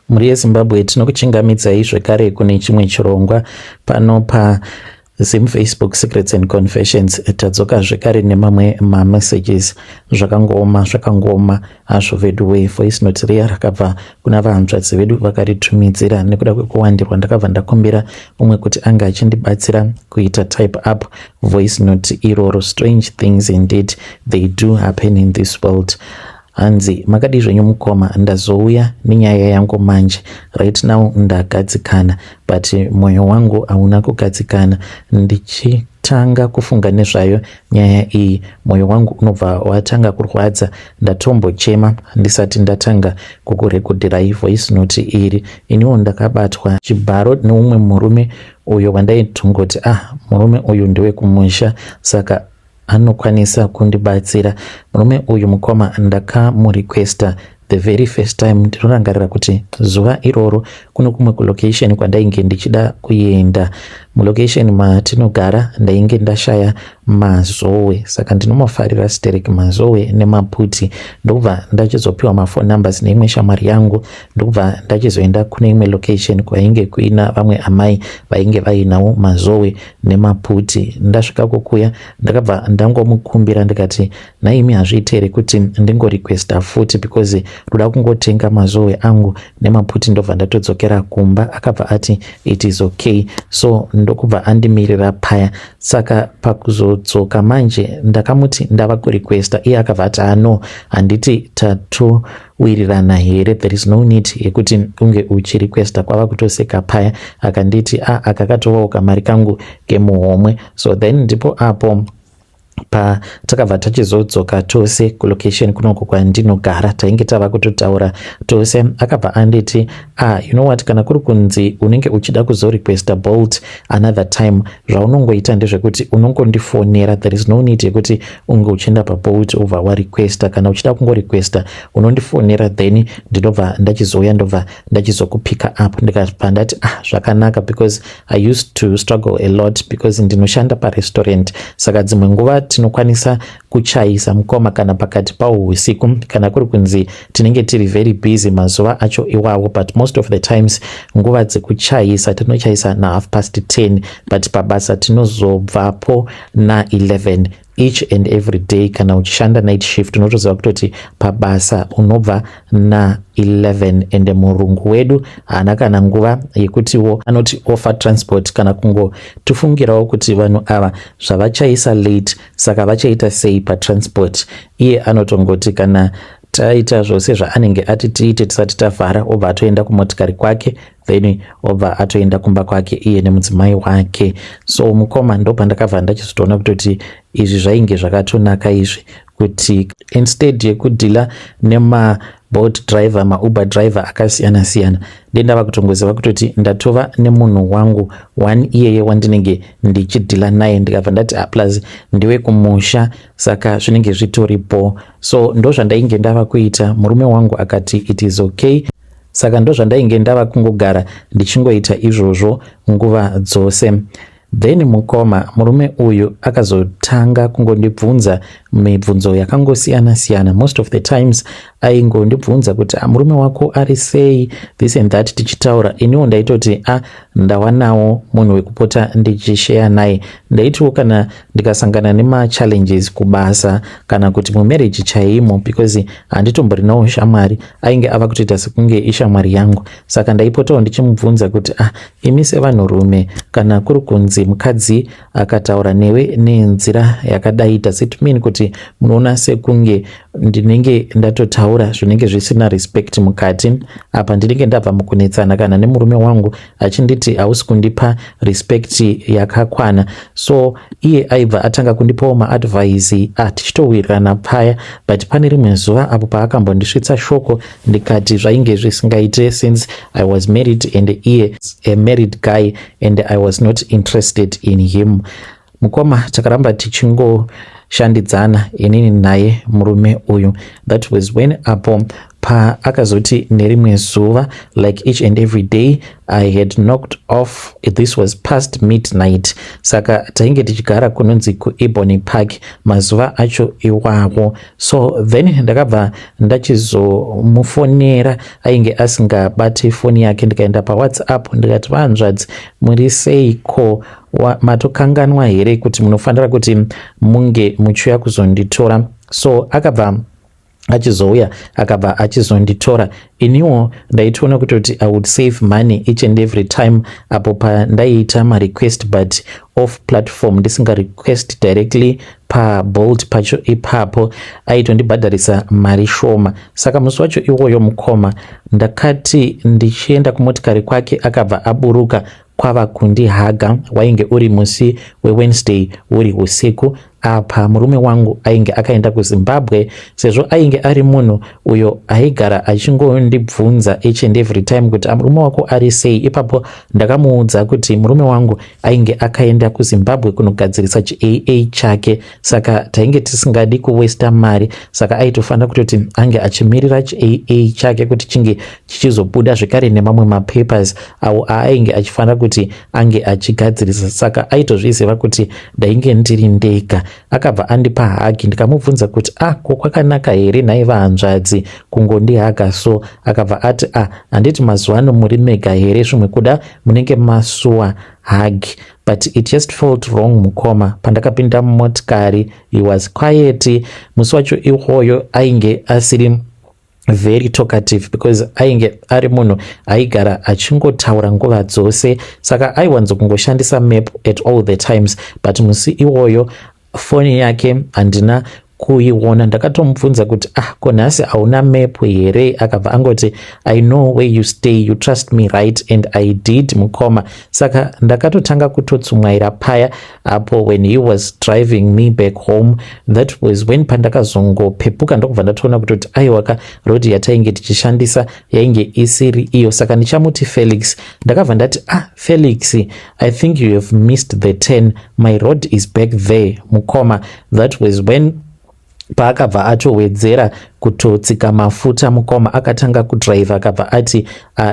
Mhuri yeZimbabwe, tinokuchingamidzai zvekare kune chimwe chirongwa pano pa Zim Facebook Secrets and Confessions. Tadzoka zvekare nemamwe mamessages. Zvakangooma, zvakangooma hazvo veduwe. Voice note riya rakabva kuna vahanzvadzi vedu vakaritumidzira. Nekuda kwekuwandirwa, ndakabva ndakumbira umwe kuti ange achindibatsira kuita type up voice note iroro. Strange things indeed, they do happen in this world. Hanzi, "Makadii zvenyu mukoma? Ndazouya nenyaya yangu manje. Right now ndagadzikana, but mwoyo wangu hauna kugadzikana. Ndichitanga kufunga nezvayo nyaya iyi, mwoyo wangu unobva watanga kurwadza. Ndatombochema ndisati ndatanga kukurekodherai voice note iri. Iniwo ndakabatwa chibharo neumwe murume uyo wandaitongoti, ah, murume uyu ndewekumusha, saka anokwanisa kundibatsira. Murume uyu, mukoma, ndakamurequesta the very first time. Ndinorangarira kuti zuva iroro kuno kumwe kulocation kwandainge ndichida kuenda, mulocation matinogara, ndainge ndashaya mazowe, saka ndinomafarira sterek mazowe nemaputi. Ndokubva ndachizopiwa maphone numbers neimwe shamwari yangu, ndokubva ndachizoenda kune imwe location kwainge kuina vamwe amai vainge vainawo mazowe nemaputi. Ndasvika kukuya, ndakabva ndangomukumbira ndikati, 'Naimi, hazviiti here kuti ndingorequesta futi, because ndoda kungotenga mazowe angu nemaputi, ndobva ndatodzokera kumba?' Akabva ati it is okay, so ndokubva andimirira paya. Saka pakuzodzoka manje, ndakamuti ndava kurequesta. Iye akabva ati, 'Ano, handiti tatowirirana here? There is no need yekuti unge uchirequesta.' Kwava kutoseka paya, akanditi, 'A, aka katovawo kamari kangu kemuhomwe.' So then ndipo apo patakabva tachizodzoka tose kulocation kunoko kwandinogara. Tainge tava kutotaura tose. Akabva anditi, 'Ah, you know what, kana kuri kunzi unenge uchida kuzorequesta Bolt another time, zvaunongoita ndezvekuti unongondifonera. There is no need yekuti unge uchienda paBolt ubva warequesta. Kana uchida kungorequesta, unondifonera, then ndinobva ndachizouya, ndobva ndachizokupicka up.' Ndikabva ndati, 'Ah, zvakanaka,' because I used to struggle a lot, because ndinoshanda parestaurant, saka dzimwe nguva tinokwanisa kuchaisa, mukoma, kana pakati pawo usiku, kana kuri kunzi tinenge tiri very busy mazuva acho iwawo. But most of the times nguva dzekuchaisa tinochaisa nahalf past 10, but pabasa tinozobvapo na11 each and every day. Kana uchishanda night shift, unotoziva kutoti pabasa unobva na11, ende murungu wedu haana kana nguva yekutiwo anoti offer transport, kana kungotifungirawo kuti vanhu ava zvavachaisa late, saka vachaita sei patransport? Iye anotongoti kana taita zvose zvaanenge ati tiite tisati tavhara, obva atoenda kumotikari kwake, then obva atoenda kumba kwake iye nemudzimai wake. So mukoma, ndopandakabva ndachizotoona kutoti izvi zvainge zvakatonaka izvi, kuti instead yekudeala nemaBolt driver, maUber driver akasiyana siyana, ndendava kutongoziva kutoti ndatova nemunhu wangu one iyeye wandinenge ndichideala naye. Ndikabva ndati, ah, plus ndiwe kumusha, saka zvinenge zvitoripo. So ndo zvandainge ndava kuita. Murume wangu akati it is okay, saka ndo zvandainge ndava kungogara ndichingoita izvozvo nguva dzose. Then mukoma, murume uyu akazotanga kungondibvunza mibvunzo yakangosiyana siyana. Most of the times aingondibvunza kuti, ah, murume wako ari sei, this and that. Tichitaura, iniwo ndaitoti, a ah, ndawanawo munhu wekupota ndichisheya naye. Ndaitiwo kana ndikasangana nemachallenges kubasa kana kuti mumarriage chaimo, because handitomborinawo shamwari, ainge ava kutoita sekunge ishamwari yangu. Saka ndaipotawo ndichimubvunza kuti, ah, imi sevanhurume, kana kuri kunzi mukadzi akataura newe nenzira yakadai, does it mean kuti munoona sekunge ndinenge ndatotaura zvinenge zvisina respect mukati? Apa ndinenge ndabva mukunetsana kana nemurume wangu, achinditi hausi kundipa respect yakakwana." So iye aibva atanga kundipawo maadvice, ah, tichitowirirana paya. But pane rimwe zuva apo paakambondisvitsa shoko, ndikati zvainge zvisingaite, since I was married and iye a married guy, and I was not interested in him. Mukoma, takaramba tichingo Taitoshandidzana inini naye murume uyu. That was when apo paakazoti nerimwe zuva, like each and every day, I had knocked off. This was past midnight. Saka tainge tichigara kunonzi kuEbony Park mazuva acho iwawo. So then ndakabva ndachizomufonera, ainge asingabati foni yake. Ndikaenda paWhatsApp ndikati, "Vanzvadzi, muri seiko? Matokanganwa here kuti munofanira kuti munge muchiuya kuzonditora?" So akabva achizouya, akabva achizonditora. Iniwo ndaitoona kutoti I would save money each and every time apo pandaiita marequest, but off platform, ndisingarequest directly paBolt pacho ipapo. Aitondibhadharisa mari shoma. Saka musi wacho iwoyo, mukoma, ndakati ndichienda kumotikari kwake, akabva aburuka kwava kundihaga. Wainge uri musi weWednesday, uri usiku. Apa murume wangu ainge akaenda kuZimbabwe. Sezvo ainge ari munhu uyo aigara achingondibvunza each and every time kuti, "Murume wako ari sei?" Ipapo ndakamuudza kuti murume wangu ainge akaenda kuZimbabwe kunogadzirisa chiAA chake, saka tainge tisingadi kuwesta mari. Saka aitofanira kutoti ange achimirira chiAA chake kuti chinge chichizobuda, zvekare nemamwe mapapers awo aainge achifanira kuti ange achigadzirisa. Saka aitozviziva kuti ndainge ndiri ndega. Akabva andipa hug. Ndikamubvunza kuti, "Ah, ko kwakanaka here nhai vahanzvadzi kungondihaga so?" Akabva ati, "Ah, handiti mazuva ano muri mega here? Zvimwe kuda munenge masuwa hug." But it just felt wrong, mukoma. Pandakapinda mumotikari, he was quiet. Musi wacho iwoyo ainge asiri very talkative, because ainge ari munhu aigara achingotaura nguva dzose, saka aiwanzo kungoshandisa map at all the times. But musi iwoyo foni yake handina kuiona. Ndakatomubvunza kuti, "Ah, ko nhasi hauna map here?" Akabva angoti, "I know where you stay. You trust me, right?" And I did, mukoma. Saka ndakatotanga kutotsumwaira paya apo when he was driving me back home. That was when pandakazongopepuka, ndokubva ndatoona kutoti aiwaka, road yatainge tichishandisa yainge isiri iyo. Saka ndichamuti Felix. Ndakabva ndati, "Ah, Felix, I think you have missed the 10. My road is back there." Mukoma, that was when paakabva atowedzera kutotsika mafuta. Mukoma, akatanga kudhiraivha, akabva ati,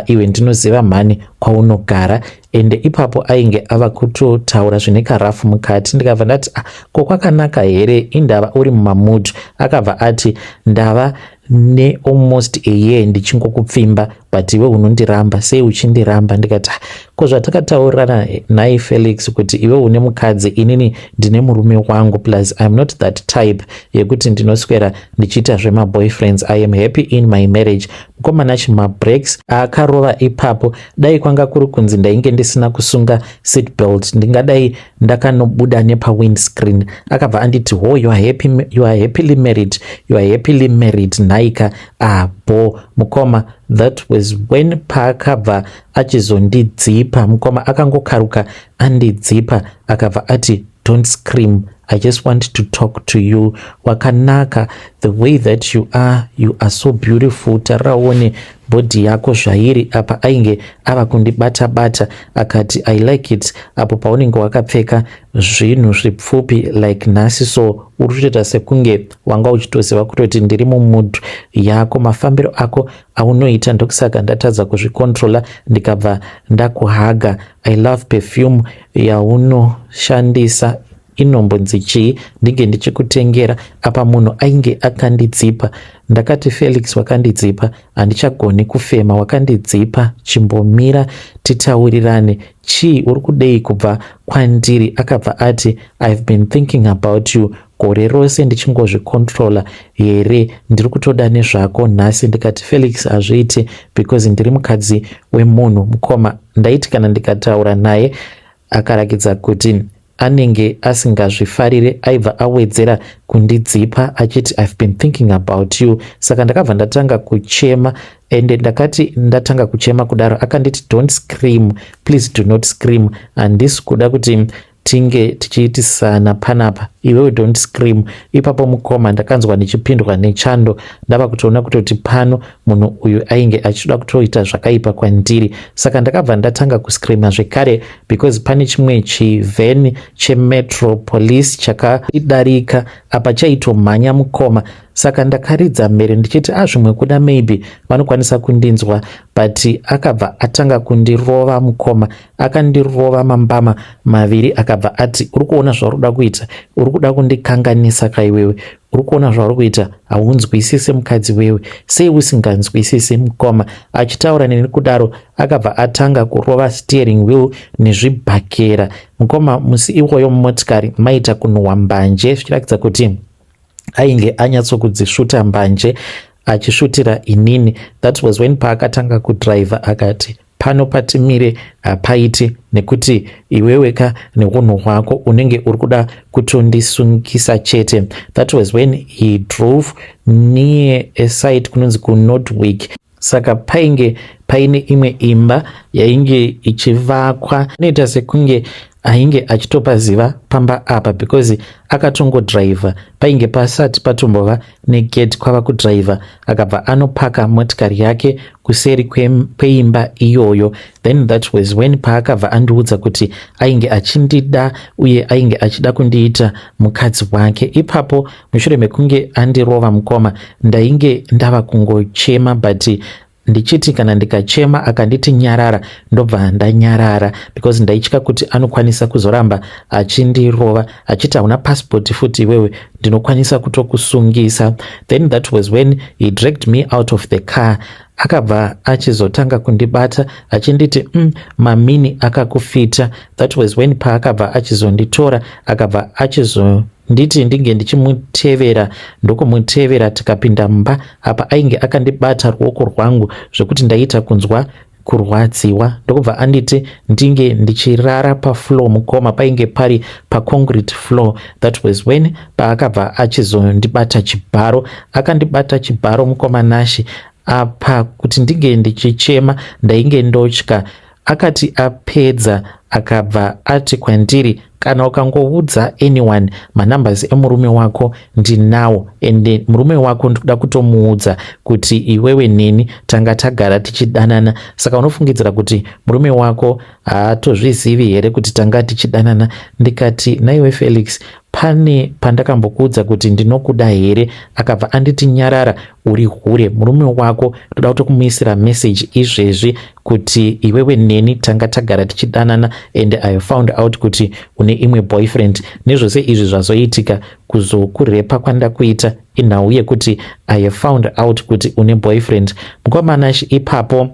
"Iwe, ndinoziva mhani kwaunogara." Ende ipapo ainge ava kutotaura zvine karafu mukati. Ndikabva ndati, "Ah, ko kwakanaka here? Indava uri mumamood?" Akabva ati, "Ndava nealmost a year ndichingokupfimba, but iwe unondiramba. Sei uchindiramba?" Ndikati, "Ah, ko zvatakataurirana nai Felix, kuti iwe une mukadzi, inini ndine murume wangu? Plus I am not that type yekuti ndinoswera ndichiita zvemaboyfriends. I am happy in my marriage." Mukomana, chimabreaks akarova ipapo, dai kwanga kuri kunzi ndainge ndisina kusunga seatbelt, ndingadai ndakanobuda nepawindscreen. Akabva anditi, "Ho, you are happy, you are happily married, you are happily married nhaika?" Ah, bo mukoma, that was when paakabva achizondidzipa. Mukoma, akangokaruka andidzipa, akabva ati, "Don't scream. I just want to talk to you. Wakanaka the way that you are. You are so beautiful. Tariraone body yako zvairi." Apa ainge ava kundibata bata. Akati, "I like it apo paunenge wakapfeka zvinhu zvipfupi like nhasi. So uri kutoita sekunge wanga uchitoziva kutoti ndiri mumood yako. Mafambiro ako aunoita, ndokusaka ndatadza kuzvikontrola, ndikabva ndakuhaga. I love perfume yaunoshandisa. Inombonzi chii? Ndinge ndichikutengera." Apa munhu ainge akandidzipa. Ndakati, "Felix, wakandidzipa, handichagoni kufema. Wakandidzipa, chimbomira titaurirane. Chii? Uri kudei kubva kwandiri?" Akabva ati, "I've been thinking about you gore rose ndichingozvikontrola here. Ndiri kutoda nezvako nhasi." Ndikati, "Felix, hazviiti because ndiri mukadzi wemunhu." Mukoma, ndaiti kana ndikataura naye akarakidza kuti anenge asingazvifarire, aibva awedzera kundidzipa achiti, "I've been thinking about you." Saka ndakabva ndatanga kuchema. Ende ndakati ndatanga kuchema kudaro, akanditi, "Don't scream, please do not scream. Handisi kuda kuti Tinge tichiitisana panapa, iwewe don't scream. Ipapo mukoma, ndakanzwa ndichipindwa nechando, ndava kutoona kutoti pano munhu uyu ainge achida kutoita zvakaipa kwandiri. Saka ndakabva ndatanga kuscreama zvekare because pane chimwe chivan cheMetro Police chakaidarika apa, chaitomhanya mukoma. Saka ndakaridza mhere ndichiti, a ah, zvimwe kuda maybe vanokwanisa kundinzwa. But akabva atanga kundirova mukoma, akandirova mambama maviri, akabva ati, "Uri kuona zvauri kuda kuita? Uri kuda kundikanganisa kaiwewe. Uri kuona zvauri kuita? Haunzwisisi mukadzi wewe. Sei usinganzwisisi?" Mukoma, achitaura neni kudaro, akabva atanga kurova steering wheel nezvibhakera. Mukoma, musi iwoyo mumotikari maita kunhuhwa mbanje, zvichiratidza kuti ainge anyatsokudzisvuta mbanje achisvutira inini. That was when paakatanga kudhiraivha, akati, "Pano patimire hapaiti nekuti iweweka neunhu hwako unenge uri kuda kutondisungisa chete." That was when he drove near a site kunonzi kuNordwick. Saka painge paine imwe imba yainge ichivakwa, inoita sekunge ainge achitopaziva pamba apa because akatongodhiraivha, painge pasati patombova negate, kwava kudhiraivha, akabva anopaka motikari yake kuseri kweimba iyoyo. Then that was when paakabva andiudza kuti ainge achindida uye ainge achida kundiita mukadzi wake. Ipapo mushure mekunge andirova mukoma, ndainge ndava kungochema, but ndichiti kana ndikachema akanditi nyarara, ndobva ndanyarara because ndaitya kuti anokwanisa kuzoramba achindirova, achiti, "Hauna passport futi iwewe, ndinokwanisa kutokusungisa." Then that was when he dragged me out of the car. Akabva achizotanga kundibata achinditi, mamini akakufita." That was when paakabva achizonditora, akabva achizonditi ndinge ndichimutevera, ndokumutevera tikapinda mumba. Apa ainge akandibata ruoko rwangu zvekuti ndaita kunzwa kurwadziwa, ndokubva anditi ndinge ndichirara pafloor. Mukoma, painge pari paconcrete floor. That was when paakabva achizondibata chibharo. Akandibata chibharo mukoma Nashi, apa kuti ndinge ndichichema ndainge ndotya. Akati apedza, akabva ati kwandiri, "Kana ukangoudza anyone, manumbers emurume wako ndinawo, ende murume wako ndikuda kutomuudza kuti iwewe neni tanga tagara tichidanana. Saka unofungidzira kuti murume wako haatozvizivi here kuti tanga tichidanana?" Ndikati, "Naiwe Felix, pane pandakambokuudza kuti ndinokuda here?" Akabva anditi, "Nyarara, uri hure. Murume wako ndoda kutokumuisira meseji izvezvi kuti iwewe neni tanga tagara tichidanana and I found out kuti une imwe boyfriend. Nezvose izvi zvazoitika, kuzokurepa kwandakuita, inhau yekuti I have found out kuti une boyfriend." Mukoma Nashi, ipapo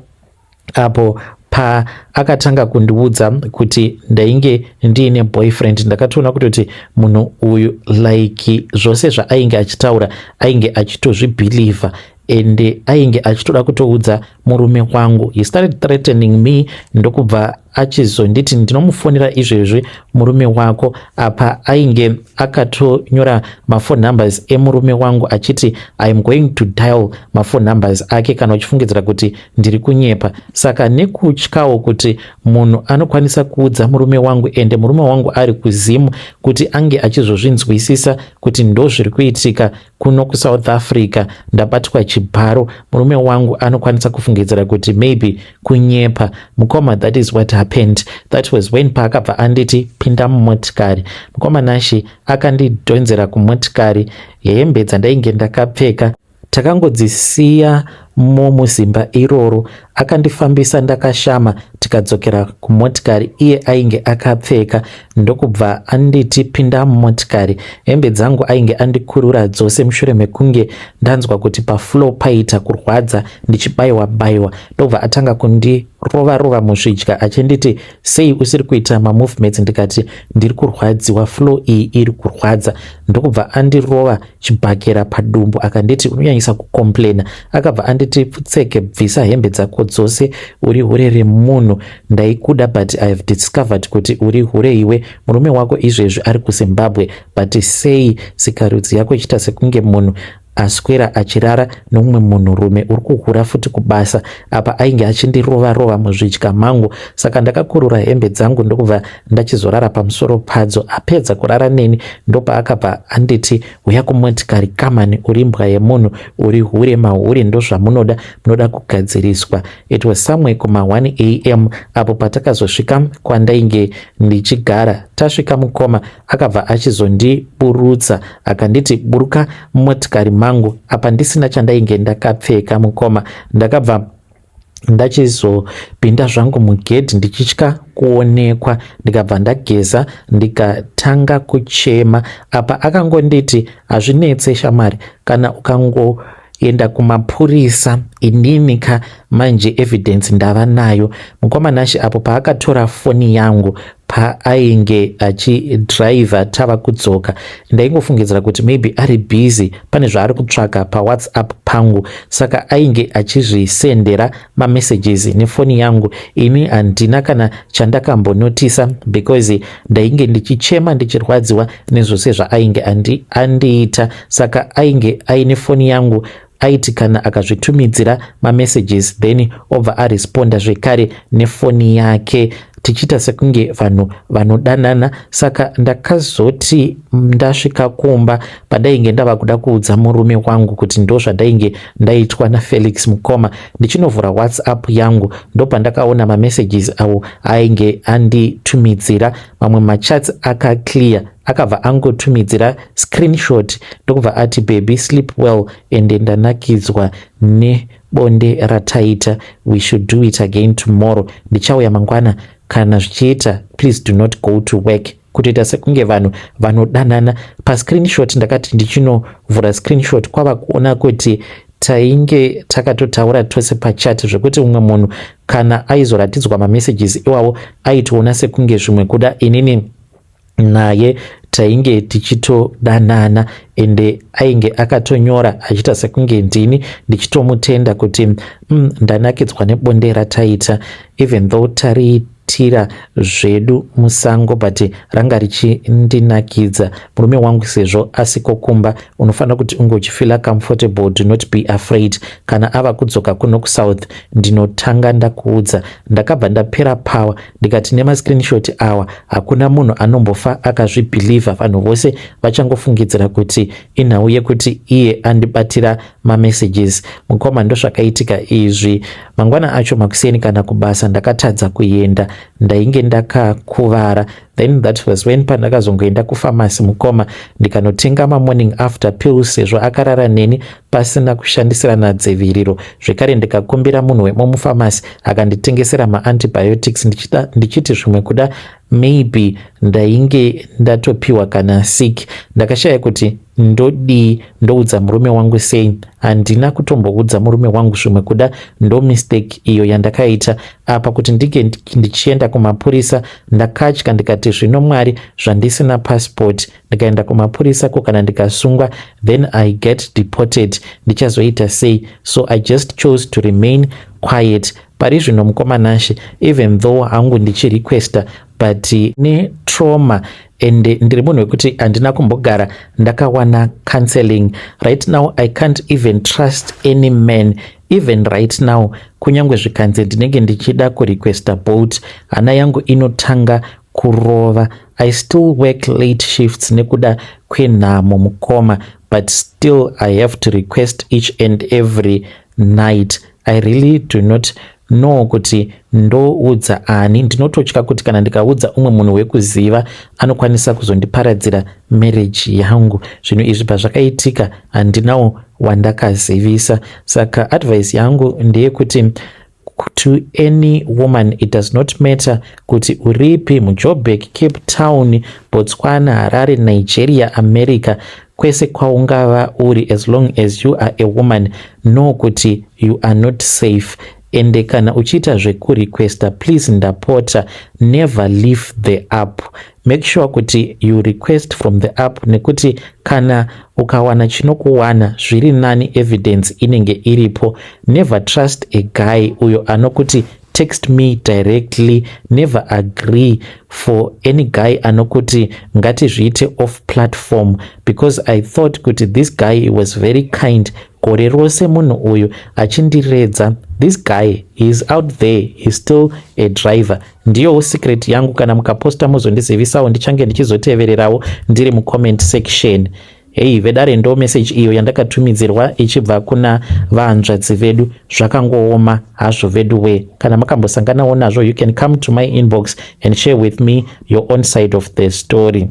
apo paakatanga kundiudza kuti ndainge ndiine boyfriend, ndakatoona kutoti munhu uyu, like, zvose zvaainge achitaura ainge achitozvibhilivha ende ainge achitoda kutoudza murume wangu. He started threatening me, ndokubva achizonditi, "Ndinomufonera izvezvi murume wako." Apa ainge akatonyora maphone numbers emurume wangu, achiti, "I am going to dial maphone numbers ake kana uchifungidzira kuti ndiri kunyepa." Saka nekutyawo kuti munhu anokwanisa kuudza murume wangu, ende murume wangu ari kuZimu, kuti ange achizozvinzwisisa kuti ndo zviri kuitika kuno kuSouth Africa, ndabatwa chibharo, murume wangu anokwanisa kufungidzira kuti maybe kunyepa. Mukoma, that is what happened. That was when paakabva anditi, "Pinda mumotikari." Mukoma Nashi, akandidhonzera kumotikari. Hembe dzandainge ndakapfeka takangodzisiya mumuzimba iroro. Akandifambisa ndakashama, tikadzokera kumotikari iye ainge akapfeka, ndokubva anditi, "Pinda mumotikari." Hembe dzangu ainge andikurura dzose mushure mekunge ndanzwa kuti pafloor paita kurwadza, ndichibayiwa bayiwa, ndobva atanga kundirova rova muzvidya, achinditi, "Sei usiri kuita mamovements?" Ndikati, "Ndiri kurwadziwa, floor iyi iri kurwadza." Ndokubva andirova chibhakera padumbu, akanditi, "Unonyanyisa kucomplaina." Akabva anditi, "Pfutseke, bvisa hembe dzako dzose, uri hure remunhu. Ndaikuda, but I have discovered kuti uri hure iwe. Murume wako izvezvi ari kuZimbabwe, but sei sikarudzi yako ichiita sekunge munhu Aswera achirara nomumwe munhurume, uri kuhura futi kubasa. Apa ainge achindirova rova muzvidya mangu, saka ndakakurura hembe dzangu ndokubva ndachizorara pamusoro padzo. Apedza kurara neni, ndopaakabva anditi, "Uya kumotikari, kamani, uri mbwa yemunhu, uri hure, mahure ndozvamunoda, munoda kugadziriswa." It was somewhere kuma1 a.m. apo patakazosvika kwandainge ndichigara. Tasvika, mukoma, akabva achizondiburutsa, akanditi, "Buruka mumotikari mangu." Apa ndisina chandainge ndakapfeka, mukoma. Ndakabva ndachizopinda zvangu mugedhi ndichitya kuonekwa, ndikabva ndageza, ndikatanga kuchema. Apa akangonditi, "Hazvinetse shamwari, kana ukangoenda kumapurisa, inini ka manje evidence ndava nayo." Mukoma Nashe, apo paakatora foni yangu paainge achidhiraivha tava kudzoka, ndaingofungidzira kuti maybe ari busy, pane zvaari kutsvaka paWhatsApp pangu, saka ainge achizvisendera mamessages nefoni yangu. Ini handina kana chandakambonotisa because ndainge ndichichema, ndichirwadziwa nezvose zvaainge andiita. Saka ainge aine foni yangu, aiti kana akazvitumidzira mamessages, then obva aresponda zvekare nefoni yake, tichiita sekunge vanhu vanodanana. Saka ndakazoti ndasvika kumba, pandainge ndava kuda kuudza murume wangu kuti ndo zvandainge ndaitwa naFelix, mukoma, ndichinovhura WhatsApp yangu, ndopandakaona mamessages awo ainge anditumidzira. Mamwe machats akaclear, akabva angotumidzira screenshot, ndokubva ati, "Baby, sleep well, ende ndanakidzwa nebonde rataita. We should do it again tomorrow. Ndichauya mangwana kana zvichiita. Please do not go to work." Kutoita sekunge vanhu vanodanana. Pascreenshot, ndakati ndichinovhura screenshot, kwava kuona kuti tainge takatotaura tose pachat, zvekuti umwe munhu kana aizoratidzwa mamessages iwawo, aitoona sekunge zvimwe kuda inini naye tainge tichitodanana. Ende ainge akatonyora achiita sekunge ndini ndichitomutenda kuti ndanakidzwa nebonde rataita, even though tariitira zvedu musango, but ranga richindinakidza. Murume wangu sezvo asiko kumba, unofanira kuti unge uchifeela comfortable. Do not be afraid. Kana ava kudzoka kuno kuSouth, ndinotanga ndakuudza." Ndakabva ndapera power, ndikati nemascreenshot awa hakuna munhu anombofa akazvibhilivha. Vanhu vose vachangofungidzira kuti inhau yekuti iye andibatira mamessages. Mukoma, ndozvakaitika izvi. Mangwana acho makuseni, kana kubasa ndakatadza kuenda, ndainge ndakakuvara. Then that was when pandakazongoenda kufamasi, mukoma, ndikanotenga mamorning after pills, sezvo akarara neni pasina kushandisirana dziviriro. Zvekare ndikakumbira munhu wemomufamasi, akanditengesera maantibiotics, ndichiti zvimwe kuda maybe ndainge ndatopiwa kana sick. Ndakashaya kuti ndodii, ndoudza murume wangu sei? Handina kutomboudza murume wangu, zvimwe kuda ndo mistake iyo yandakaita apa. Kuti ndinge ndichienda kumapurisa, ndakatya, ndikati, "Zvino Mwari, zvandisina passport, ndikaenda kumapurisa ko kana ndikasungwa, then I get deported, ndichazoita sei?" So I just chose to remain quiet. Pari zvino, mukoma Nashe, even though hangu ndichirequesta, but netrauma, and ndiri munhu wekuti handina kumbogara ndakawana counseling. Right now I can't even trust any man. Even right now, kunyange zvikanzi ndinenge ndichida kurequesta Bolt, hana yangu inotanga kurova. I still work late shifts nekuda kwenhamo, mukoma, but still I have to request each and every night. I really do not know kuti ndoudza ani. Ndinototya kuti kana ndikaudza umwe munhu wekuziva, anokwanisa kuzondiparadzira marriage yangu. Zvinhu izvi pazvakaitika, handinawo wandakazivisa. Saka advice yangu ndeyekuti to any woman, it does not matter kuti uripi, muJoburg, Cape Town, Botswana, Harare, Nigeria, America, kwese kwaungava uri, as long as you are a woman, know kuti you are not safe. Ende kana uchiita zvekurequesta, please, ndapota, never leave the app. Make sure kuti you request from the app, nekuti kana ukawana chinokuwana, zviri nani evidence inenge iripo. Never trust a guy uyo anokuti Text me directly. Never agree for any guy anokuti ngatizviite off platform, because I thought kuti this guy was very kind. Gore rose munhu uyu achindiredza. This guy, he is out there, he is still a driver. Ndiyowo secret yangu. Kana mukaposta, muzondizivisawo, ndichange ndichizotevererawo ndiri mucomment section. Hei vedare, ndo message iyo yandakatumidzirwa ichibva kuna vahanzvadzi vedu. Zvakangooma hazvo vedu we. Kana makambosanganawo nazvo, you can come to my inbox and share with me your own side of the story.